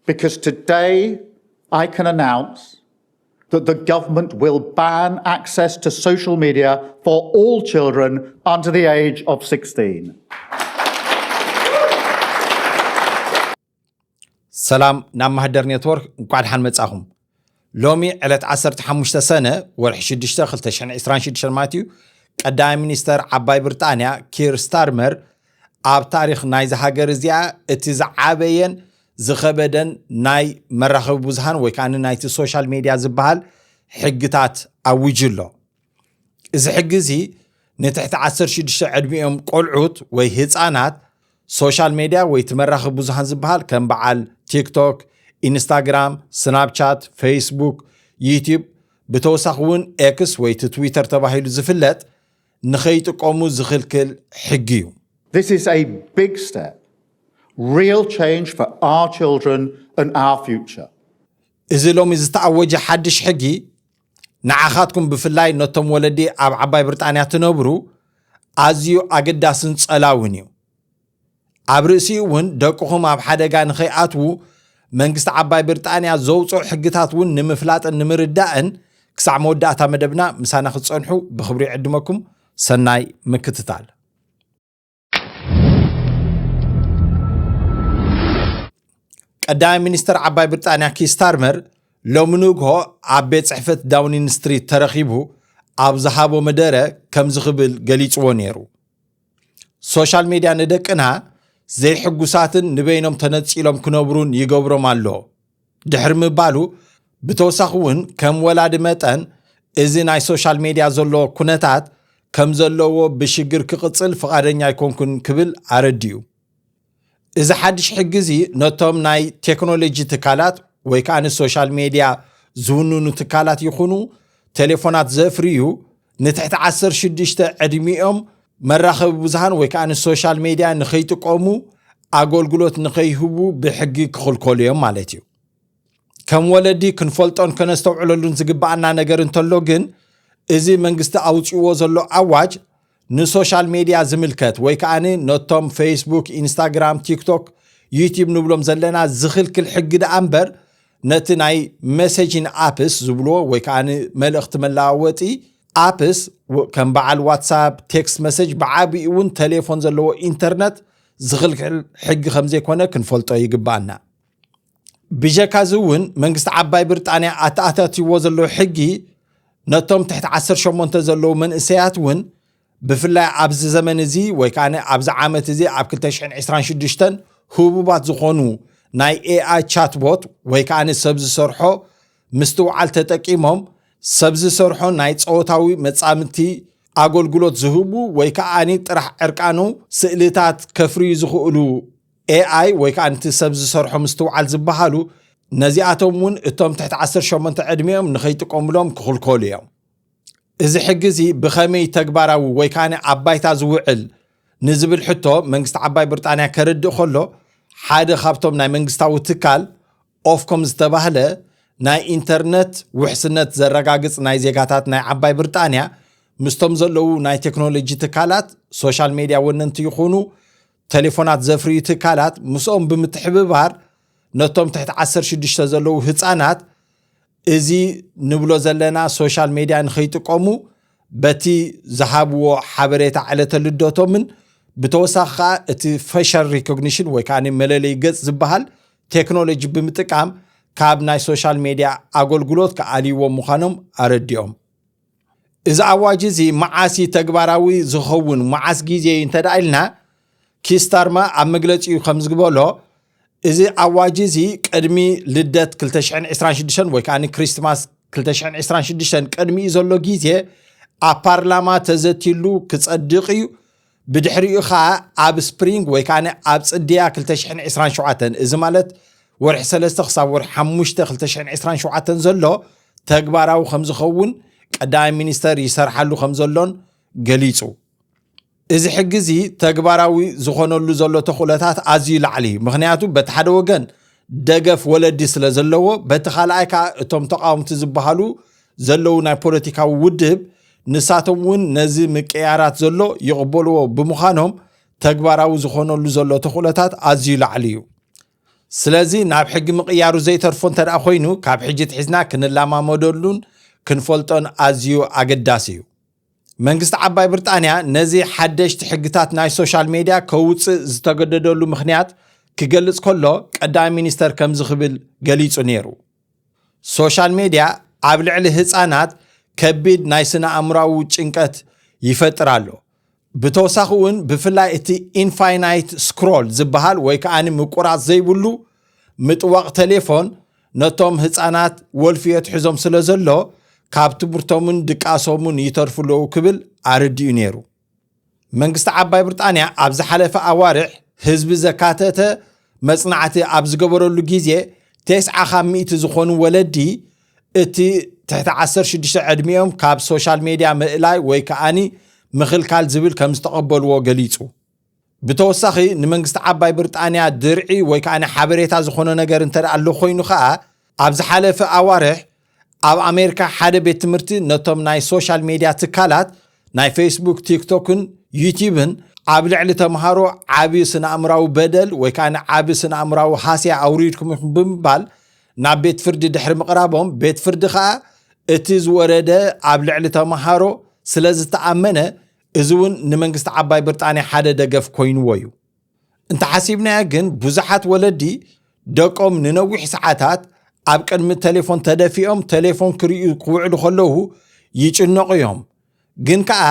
because today I can announce that the government will ban access to social media for all children under the age of sixteen. ሰላም ናብ ማህደር ኔትወርክ፣ እንኳዕ ደሓን መጻኹም። ሎሚ ዕለት ዓሰርተ ሓሙሽተ ሰነ ወርሒ ሽዱሽተ ክልተ ሽሕን ዕስራን ሽዱሽተን ማለት እዩ፣ ቀዳማይ ሚኒስተር ዓባይ ብሪጣንያ ኪር ስታርመር ኣብ ታሪኽ ናይዚ ሃገር እዚኣ እቲ ዝዓበየን ዝኸበደን ናይ መራኸቢ ብዙሃን ወይ ከዓ ናይቲ ሶሻል ሜድያ ዝበሃል ሕግታት ኣዊጁ ኣሎ። እዚ ሕጊ እዚ ንትሕቲ ዓሰርተ ሽዱሽተ ዕድሚኦም ቆልዑት ወይ ህፃናት ሶሻል ሜድያ ወይ እቲ መራኸቢ ብዙሃን ዝበሃል ከም በዓል ቲክቶክ፣ ኢንስታግራም፣ ስናፕቻት፣ ፌስቡክ፣ ዩቲዩብ፣ ብተወሳኺ እውን ኤክስ ወይ እቲ ትዊተር ተባሂሉ ዝፍለጥ ንኸይጥቀሙ ዝኽልክል ሕጊ እዩ። This is a big step, real change for our children and our future. እዚ ሎሚ ዝተኣወጀ ሓድሽ ሕጊ ንዓኻትኩም ብፍላይ ነቶም ወለዲ ኣብ ዓባይ ብሪጣንያ ትነብሩ ኣዝዩ ኣገዳስን ጸላውን እዩ። ኣብ ርእሲኡ እውን ደቅኹም ኣብ ሓደጋ ንኸይኣትዉ መንግስቲ ዓባይ ብሪጣንያ ዘውፅኦ ሕግታት እውን ንምፍላጥን ንምርዳእን ክሳዕ መወዳእታ መደብና ምሳና ክትፀንሑ ብኽብሪ ይዕድመኩም። ሰናይ ምክትታል። ቀዳማይ ሚኒስተር ዓባይ ብሪጣንያ ኪር ስታርመር ሎሚ ንግሆ ኣብ ቤት ጽሕፈት ዳውኒንግ ስትሪት ተረኺቡ ኣብ ዝሃቦ መደረ ከምዚ ክብል ገሊጽዎ ነይሩ። ሶሻል ሜድያ ንደቅና ዘይሕጉሳትን ንበይኖም ተነጺሎም ክነብሩን ይገብሮም ኣሎ ድሕሪ ምባሉ፣ ብተወሳኺ እውን ከም ወላዲ መጠን እዚ ናይ ሶሻል ሜድያ ዘሎ ኩነታት ከም ዘለዎ ብሽግር ክቕጽል ፍቓደኛ ኣይኮንኩን ክብል ኣረዲኡ። እዚ ሓድሽ ሕጊ እዚ ነቶም ናይ ቴክኖሎጂ ትካላት ወይ ከዓ ንሶሻል ሜድያ ዝውንኑ ትካላት ይኹኑ ቴሌፎናት ዘፍርዩ ንትሕቲ ዓሰርተ ሽዱሽተ ዕድሚኦም መራኸቢ ብዙሃን ወይ ከዓ ንሶሻል ሜድያ ንኸይጥቀሙ ኣገልግሎት ንኸይህቡ ብሕጊ ክኽልከሉ እዮም ማለት እዩ። ከም ወለዲ ክንፈልጦን ከነስተውዕለሉን ዝግባኣና ነገር እንተሎ ግን እዚ መንግስቲ ኣውፅዎ ዘሎ ኣዋጅ ንሶሻል ሜድያ ዝምልከት ወይ ከዓ ነቶም ፌስቡክ፣ ኢንስታግራም፣ ቲክቶክ፣ ዩቲዩብ ንብሎም ዘለና ዝኽልክል ሕጊ ደኣ እምበር ነቲ ናይ መሴጂን ኣፕስ ዝብልዎ ወይ ከዓ መልእኽቲ መለዋወጢ ኣፕስ ከም በዓል ዋትሳፕ፣ ቴክስት መሴጅ ብዓብኡ እውን ቴሌፎን ዘለዎ ኢንተርነት ዝኽልክል ሕጊ ከም ዘይኮነ ክንፈልጦ ይግባኣና። ብጀካ እዚ እውን መንግስቲ ዓባይ ብሪጣንያ ኣተኣታትይዎ ዘሎ ሕጊ ነቶም ትሕቲ ዓሰርተ ሸሞንተ ዘለዉ መንእሰያት እውን ብፍላይ ኣብዚ ዘመን እዚ ወይ ከዓ ኣብዚ ዓመት እዚ ኣብ ክልተ ሽሕን ዕስራን ሽዱሽተን ህቡባት ዝኾኑ ናይ ኤኣይ ቻትቦት ወይ ከዓ ሰብ ዝሰርሖ ምስትውዓል ተጠቂሞም ሰብ ዝሰርሖ ናይ ፆታዊ መፃምድቲ ኣገልግሎት ዝህቡ ወይ ከዓ ጥራሕ ዕርቃኑ ስእልታት ከፍርዩ ዝኽእሉ ኤኣይ ወይ ከዓ ነቲ ሰብ ዝሰርሖ ምስትውዓል ዝበሃሉ ነዚኣቶም እውን እቶም ትሕቲ ዓሰርተ ሸሞንተ ዕድሚኦም ንኸይጥቀሙሎም ክኽልከሉ እዮም። እዚ ሕጊ እዚ ብኸመይ ተግባራዊ ወይ ከዓ ኣብ ባይታ ዝውዕል ንዝብል ሕቶ መንግስቲ ዓባይ ብሪጣንያ ከረድእ ከሎ ሓደ ካብቶም ናይ መንግስታዊ ትካል ኦፍኮም ዝተባህለ ናይ ኢንተርነት ውሕስነት ዘረጋግፅ ናይ ዜጋታት ናይ ዓባይ ብሪጣንያ ምስቶም ዘለዉ ናይ ቴክኖሎጂ ትካላት ሶሻል ሜድያ ወነንቲ ይኹኑ ቴሌፎናት ዘፍርዩ ትካላት ምስኦም ብምትሕብባር ነቶም ትሕቲ ዓሰርተ ሽዱሽተ ዘለዉ ህፃናት እዚ ንብሎ ዘለና ሶሻል ሜድያ ንኸይጥቀሙ በቲ ዝሃብዎ ሓበሬታ ዕለተ ልደቶምን ብተወሳኺ ከዓ እቲ ፌሻል ሪኮግኒሽን ወይ ከዓ መለለይ ገፅ ዝበሃል ቴክኖሎጂ ብምጥቃም ካብ ናይ ሶሻል ሜድያ ኣገልግሎት ክኣልይዎም ምዃኖም ኣረዲኦም። እዚ ኣዋጅ እዚ መዓስ እዩ ተግባራዊ ዝኸውን፣ መዓስ ግዜ እዩ እንተ ደኣ ኢልና፣ ኪር ስታርመር ኣብ መግለጺኡ ከም ዝበሎ፣ እዚ ኣዋጅ እዚ ቅድሚ ልደት ክልተ ሽሕን ዕስራን ሽዱሽተን ወይ ከዓ ክሪስትማስ ክልተ ሽሕን ዕስራን ሽዱሽተን ቅድሚኡ ዘሎ ግዜ ኣብ ፓርላማ ተዘትይሉ ክጸድቕ እዩ። ብድሕሪኡ ኸዓ ኣብ ስፕሪንግ ወይ ከዓ ኣብ ጽድያ ክልተ ሽሕን ዕስራን ሸውዓተን፣ እዚ ማለት ወርሒ ሰለስተ ክሳብ ወርሒ ሓሙሽተ ክልተ ሽሕን ዕስራን ሸውዓተን ዘሎ ተግባራዊ ከም ዝኸውን ቀዳማይ ሚኒስተር ይሰርሓሉ ከም ዘሎን ገሊጹ። እዚ ሕጊ እዚ ተግባራዊ ዝኾነሉ ዘሎ ተኽእሎታት ኣዝዩ ላዕሊ እዩ። ምኽንያቱ በቲ ሓደ ወገን ደገፍ ወለዲ ስለ ዘለዎ፣ በቲ ካልኣይ ከዓ እቶም ተቓወምቲ ዝበሃሉ ዘለዉ ናይ ፖለቲካዊ ውድብ ንሳቶም እውን ነዚ ምቅያራት ዘሎ ይቕበልዎ ብምዃኖም ተግባራዊ ዝኾነሉ ዘሎ ተኽእሎታት ኣዝዩ ላዕሊ እዩ። ስለዚ ናብ ሕጊ ምቕያሩ ዘይተርፎ እንተ ደኣ ኮይኑ፣ ካብ ሕጂ ትሒዝና ክንለማመደሉን ክንፈልጦን ኣዝዩ ኣገዳሲ እዩ። መንግስቲ ዓባይ ብሪጣንያ ነዚ ሓደሽቲ ሕግታት ናይ ሶሻል ሜድያ ከውፅእ ዝተገደደሉ ምኽንያት ክገልጽ ከሎ፣ ቀዳማይ ሚኒስተር ከምዚ ክብል ገሊጹ ነይሩ። ሶሻል ሜድያ ኣብ ልዕሊ ህጻናት ከቢድ ናይ ስነ ኣእምራዊ ጭንቀት ይፈጥር ኣሎ። ብተወሳኺ እውን ብፍላይ እቲ ኢንፋይናይት ስክሮል ዝበሃል ወይ ከኣ ምቁራጽ ዘይብሉ ምጥዋቕ ቴሌፎን ነቶም ህጻናት ወልፊ የትሕዞም ስለ ዘሎ ካብ ትምህርቶምን ድቃሶምን ይተርፉ ኣለዉ ክብል ኣረዲኡ ነይሩ። መንግስቲ ዓባይ ብሪጣንያ ኣብ ዝሓለፈ ኣዋርሕ ህዝቢ ዘካተተ መጽናዕቲ ኣብ ዝገበረሉ ግዜ፣ ተስዓ ካብ ሚእቲ ዝኾኑ ወለዲ እቲ ትሕቲ ዓሰርተ ሽዱሽተ ዕድሚኦም ካብ ሶሻል ሜድያ ምእላይ ወይ ከኣኒ ምኽልካል ዝብል ከም ዝተቐበልዎ ገሊጹ። ብተወሳኺ ንመንግስቲ ዓባይ ብሪጣንያ ድርዒ ወይ ከኣኒ ሓበሬታ ዝኾነ ነገር እንተ ደኣ ኣሎ ኮይኑ ከኣ፣ ኣብ ዝሓለፈ ኣዋርሕ ኣብ ኣሜሪካ ሓደ ቤት ትምህርቲ ነቶም ናይ ሶሻል ሜድያ ትካላት ናይ ፌስቡክ፣ ቲክቶክን ዩቲብን ኣብ ልዕሊ ተምሃሮ ዓቢ ስነ ኣእምራዊ በደል ወይ ከኣ ዓቢ ስነ ኣእምራዊ ሃስያ ኣውሪድኩም ኢኹም ብምባል ናብ ቤት ፍርዲ ድሕሪ ምቕራቦም፣ ቤት ፍርዲ ከኣ እቲ ዝወረደ ኣብ ልዕሊ ተምሃሮ ስለ ዝተኣመነ፣ እዚ እውን ንመንግስቲ ዓባይ ብሪጣንያ ሓደ ደገፍ ኮይንዎ እዩ። እንተሓሲብናዮ ግን፣ ብዙሓት ወለዲ ደቆም ንነዊሕ ሰዓታት ኣብ ቅድሚ ቴሌፎን ተደፊኦም ቴሌፎን ክርእዩ ክውዕሉ ከለዉ ይጭነቑ እዮም። ግን ከኣ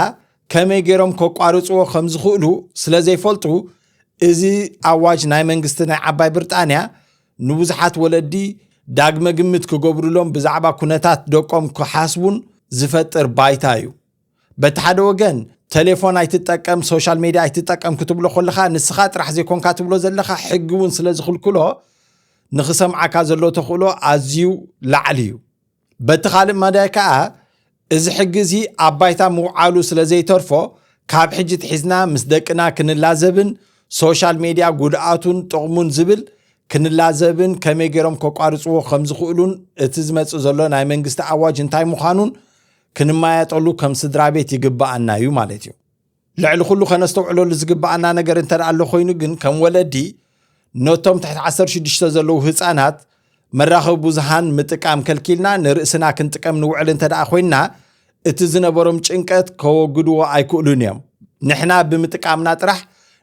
ከመይ ገይሮም ከቋርጽዎ ከም ዝኽእሉ ስለ ዘይፈልጡ፣ እዚ ኣዋጅ ናይ መንግስቲ ናይ ዓባይ ብሪጣንያ ንብዙሓት ወለዲ ዳግመ ግምት ክገብሩሎም፣ ብዛዕባ ኩነታት ደቆም ክሓስቡን ዝፈጥር ባይታ እዩ። በቲ ሓደ ወገን፣ ቴሌፎን ኣይትጠቀም፣ ሶሻል ሜድያ ኣይትጠቀም ክትብሎ ከለኻ፣ ንስኻ ጥራሕ ዘይኮንካ ትብሎ ዘለኻ፣ ሕጊ እውን ስለ ዝኽልክሎ፣ ንኽሰምዓካ ዘሎ ተኽእሎ ኣዝዩ ላዕሊ እዩ። በቲ ካልእ መዳይ ከኣ፣ እዚ ሕጊ እዚ ኣብ ባይታ ምውዓሉ ስለ ዘይተርፎ፣ ካብ ሕጂ ትሒዝና ምስ ደቅና ክንላዘብን ሶሻል ሜድያ ጉድኣቱን ጥቕሙን ዝብል ክንላዘብን ከመይ ገይሮም ከቋርጽዎ ከም ዝኽእሉን እቲ ዝመጽእ ዘሎ ናይ መንግስቲ ኣዋጅ እንታይ ምዃኑን ክንመያየጠሉ ከም ስድራ ቤት ይግብኣና እዩ ማለት እዩ። ልዕሊ ኩሉ ከነስተውዕለሉ ዝግብኣና ነገር እንተ ደኣ ኣሎ ኮይኑ ግን፣ ከም ወለዲ ነቶም ትሕቲ ዓሰርተ ሽዱሽተ ዘለዉ ህጻናት መራኸቢ ብዙሃን ምጥቃም ከልኪልና ንርእስና ክንጥቀም ንውዕል እንተ ደኣ ኮይንና፣ እቲ ዝነበሮም ጭንቀት ከወግድዎ ኣይክእሉን እዮም። ንሕና ብምጥቃምና ጥራሕ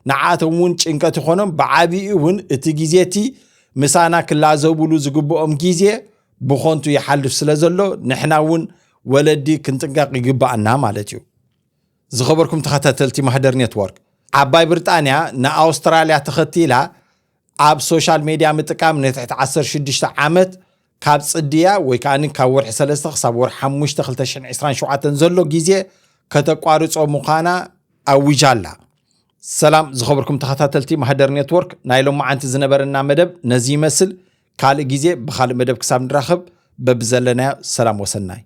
ንዓቶም እውን ጭንቀት ይኾኖም። ብዓቢኡ እውን እቲ ግዜ እቲ ምሳና ክላዘቡሉ ዝግብኦም ግዜ ብኾንቱ ይሓልፍ ስለ ዘሎ፣ ንሕና እውን ወለዲ ክንጥንቀቕ ይግብኣና ማለት እዩ። ዝኸበርኩም ተኸታተልቲ ማህደር ኔትወርክ፣ ዓባይ ብሪጣንያ ንኣውስትራልያ ተኸቲላ ኣብ ሶሻል ሜድያ ምጥቃም ንትሕቲ ዓሰርተ ሽዱሽተ ዓመት ካብ ጽድያ ወይ ከኣ ካብ ወርሒ ሰለስተ ክሳብ ወርሒ ሓሙሽተ ክልተ ሽሕን ዕስራን ሸውዓተን ዘሎ ግዜ ከተቋርጾ ምዃና ኣዊጃ ኣላ። ሰላም ዝኸበርኩም ተኸታተልቲ ማህደር ኔትወርክ፣ ናይ ሎማዓንቲ ዝነበረና መደብ ነዚ ይመስል። ካልእ ግዜ ብኻልእ መደብ ክሳብ ንራኸብ፣ በብዘለናዮ ሰላም ወሰናይ።